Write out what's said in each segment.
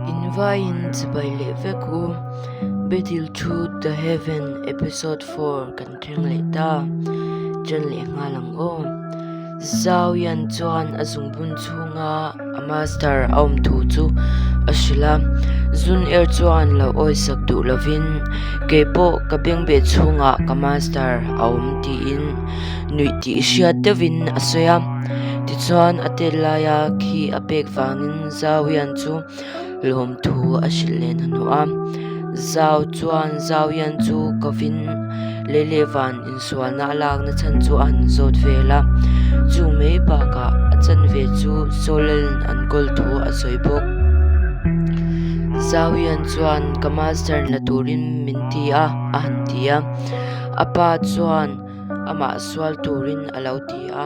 Invaiin chibai leh vek u. Battle to the Heaven episode 4 kan thleng leh ta. Ṭan leh nghal ang aw. Zhao Yan chuan a zungbun chhunga a master a awm thu chu a hrilh a. Zun er chuan lo awisak duh lovin kei pawh ka bengbeh chhungah ka master a awm tiin nuih tih hriat deuhin a sawi a. Tichuan a tel laia khi a pek vangin Zhao Yan chu lawmthu a hrilh leh hnahnawh a. Zhao chuan Zhao Yan chu kovin lei leh van insualna a lakna chhan chu a han zawt vel a. Chu mai bakah a chanve chu Solel an kawl thu a sawi bawk. Zhao Yan chuan ka master la turin min ti a a han ti a. A pa chuan amah sual turin a lo ti a.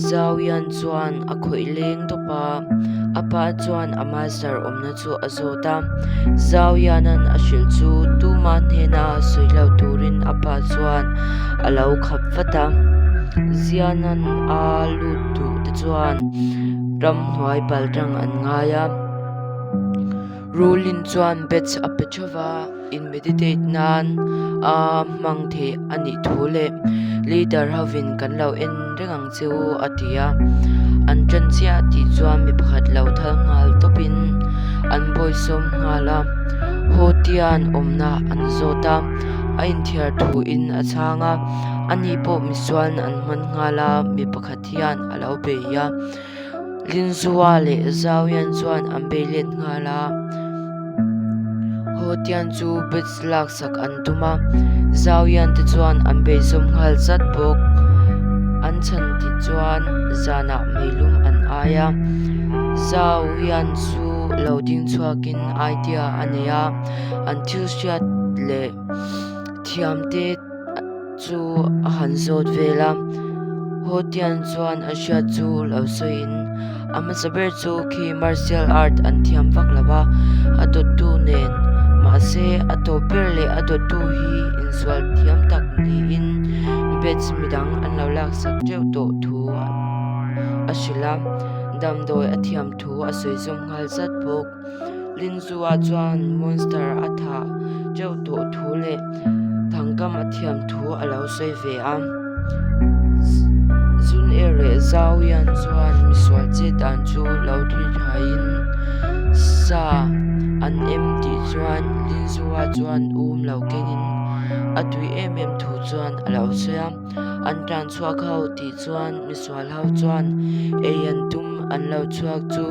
Zauian chuan a khawih leng tawp a, a pa chuan a master awmna chu a zawt a. Zauianan a hrilh chu tuma hnena sawi lo turin a pa chuan a lo khap vat a. Zianan a lut duh te chuan ramhnuai paltang an ngai a. Rulin chuan batch a pe theuh va. In meditate nan a hmang theih a nih thu leh leader hovin kan lo en reng ang che u a ti a, an ṭan chiah tih chuan mi pakhat lo thal nghal tawpin an bawisawm nghal a, Hotian awmna an zawt a, a inthiar thuin a chhang a, ani pawh misualin an hman nghal a, mi pakhat hian a lo bei a. Linzua leh Zauian chuan an bei let nghal a, Hotian chu bets laksak an tum a, Zauian te chuan an bei zawm nghal zat bawk. An chhan tih chuan zanah meilum an ai a, Zauian chu lo ding chhuakin idea a nei a, an thil hriat leh thiamte chu a han zawt vel a, Hotian chuan a hriat chu lo sawiin a hmasa ber chu khi martial art an thiam vak lo a, a dawttu nen mahse a tawp ber leh a dawttu hi insual thiam tak niin batch midang an lo laksak teuh tawh thu a hrilh a, damdawi a thiam thu a sawi zawm nghal zat bawk. Linzua chuan monster a thah teuh tawh thu leh thangkam a thiam thu a lo sawi ve a. Zun er leh zau hian chuan misual chet dan chu lo thli thlaiin sa an em tih chuan Linzua chuan um lo kengin a tui em em thu chuan a lo sawi a. An tlan chhuak ho tih chuan misual ho chuan ei an tum an lo chhuak chu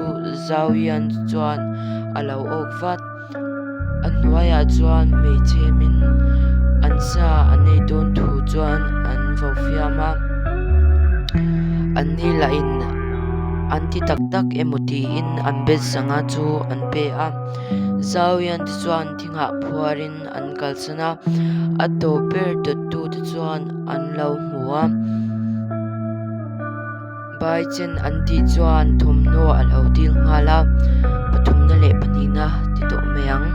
Zauian chuan a lo awk vat. A hnuaiah chuan hmeichhemin an sa an ei dawn thu chuan an vo fiam a, an ni lahin an ti tak tak emaw tiin an bet sangha chu an pe a. Zauian te chuan thingah phuarin an kalsan a, a tawp ber dawttu te chuan an lo hmu a, bai chen an tih chuan thawmhnaw a lo dil nghal a, pathumna leh pahnihna ti tawh mai ang,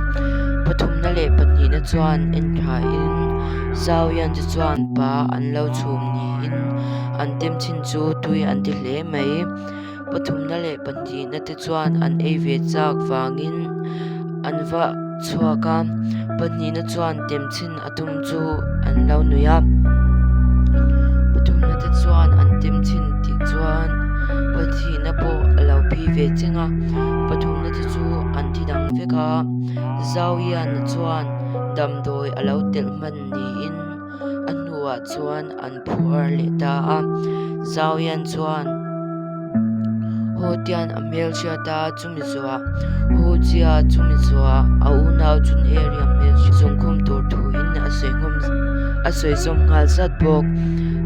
pathumna leh pahnihna chuan en tha in Zauian te chuan pa an lo chhum niin an tem chin chu tui an ti hle mai. Pathumna leh pahnihna te chuan an ei ve chak vangin an va chhuak a, pahnihna chuan temchhin a tum chu an lo nuih a, pathumna te chuan an temchhin tih chuan pahnihna pawh a lo phi ve cheng a, pathumna te chu an thi dang vek a, Zauiana chuan damdawi a lo telh hman niin a hnuah chuan an phuar leh ta a, Zauian chuan Hotian a hmelhriat a, chumi zuah Hujia chumi zuah a unau chun area hmelhriat zungkhum tur thuin a sawi nghawm a sawi zawm nghal zat bawk.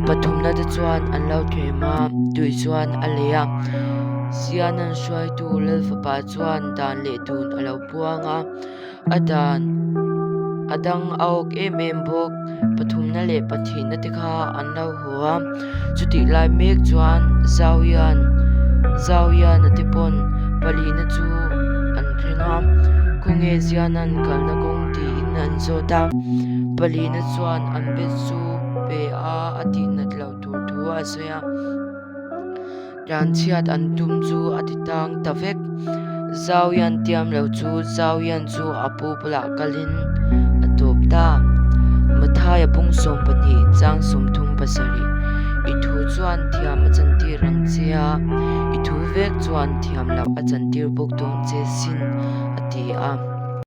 Pathumna te chuan an lo thlem a, tui chuan a lei a, Sianan hruaitu Lalfapa chuan dan leh dun a lo puang a. A dan a dang a awk em em bawk pathumna leh pathihna te kha an lo haw a chutih lai mek chuan Zauian Zauiana te pawn palina chu an thleng a khawnge Ziana'n kalna kawng tiin an zawt a palina chuan an bet chu pe a a tihnat loh tur thu a sawi a. Tlanchhiat an tum chu a ti tang ta vek. Zauian tiam lo chu Zauian chu a pu bulah kalin a tawp ta. Mathaia bung 12 chang 37 I thu chuan thiam a chantir ang che a, i thu vek chuan thiam loh a chantir bawk dawn che sin, a ti a.